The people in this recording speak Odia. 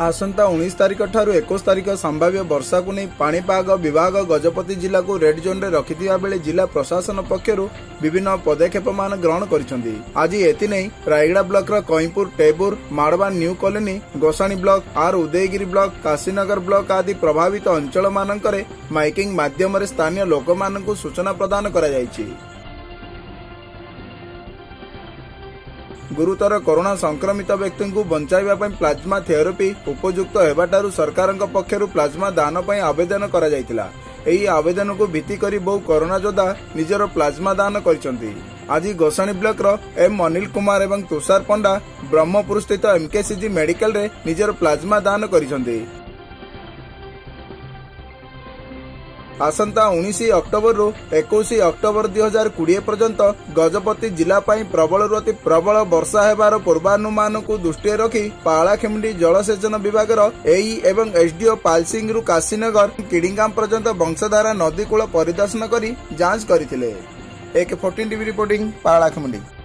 ଆସନ୍ତା 19 ତାରିଖ ଠାରୁ 21 ତାରିଖ ସମ୍ଭାବ୍ୟ ବର୍ଷାକୁ ନେଇ ପାଣିପାଗ ବିଭାଗ ଗଜପତି ଜିଲ୍ଲାକୁ ରେଡ୍ ଜୋନ୍ରେ ରଖିଥିବା ବେଳେ ଜିଲ୍ଲା ପ୍ରଶାସନ ପକ୍ଷରୁ ବିଭିନ୍ନ ପଦକ୍ଷେପମାନ ଗ୍ରହଣ କରିଛନ୍ତି। ଆଜି ଏଥିନେଇ ରାୟଗଡ଼ା ବ୍ଲକର Kainpur, Tebur, Madaba new colony, Gosani block, R Udayagiri block, Kashinagar block ଆଦି ପ୍ରଭାବିତ ଅଞ୍ଚଳମାନଙ୍କରେ ମାଇକିଂ ମାଧ୍ୟମରେ ସ୍ଥାନୀୟ ଲୋକମାନଙ୍କୁ ସୂଚନା ପ୍ରଦାନ କରାଯାଇଛି। ଗୁରୁତର କରୋନା ସଂକ୍ରମିତ ବ୍ୟକ୍ତିଙ୍କୁ ବଞ୍ଚାଇବା ପାଇଁ ପ୍ଲାଜମା ଥେରାପି ଉପଯୁକ୍ତ ହେବାଠାରୁ ସରକାରଙ୍କ ପକ୍ଷରୁ ପ୍ଲାଜମା ଦାନ ପାଇଁ ଆବେଦନ କରାଯାଇଥିଲା। ଏହି ଆବେଦନକୁ ଭିତ୍ତି କରି ବହୁ କରୋନା ଯୋଦ୍ଧା ନିଜର ପ୍ଲାଜମା ଦାନ କରିଛନ୍ତି। ଆଜି ଗୋସାଣୀ ବ୍ଲକର ଏମ୍ ଅନିଲ କୁମାର ଏବଂ ତୁଷାର ପଣ୍ଡା ବ୍ରହ୍ମପୁର ସ୍ଥିତ ଏମ୍କେସିଜି ମେଡିକାଲରେ ନିଜର ପ୍ଲାଜମା ଦାନ କରିଛନ୍ତି। ଆସନ୍ତା 19 ଅକ୍ଟୋବରରୁ 21 ଅକ୍ଟୋବର 2020 ପର୍ଯ୍ୟନ୍ତ ଗଜପତି ଜିଲ୍ଲା ପାଇଁ ପ୍ରବଳରୁ ଅତି ପ୍ରବଳ ବର୍ଷା ହେବାର ପୂର୍ବାନୁମାନକୁ ଦୃଷ୍ଟିରେ ରଖି ପାରଳାଖେମୁଣ୍ଡି ଜଳସେଚନ ବିଭାଗର ଏଇ ଏବଂ ଏସଡିଓ ପାଲସିଂରୁ କାଶୀନଗର କିଡିଙ୍ଗାମ ପର୍ଯ୍ୟନ୍ତ ବଂଶଧାରା ନଦୀ କୂଳ ପରିଦର୍ଶନ କରି ଯାଞ୍ଚ କରିଥିଲେ। AK 14 TV reporting, Paralakhemundi.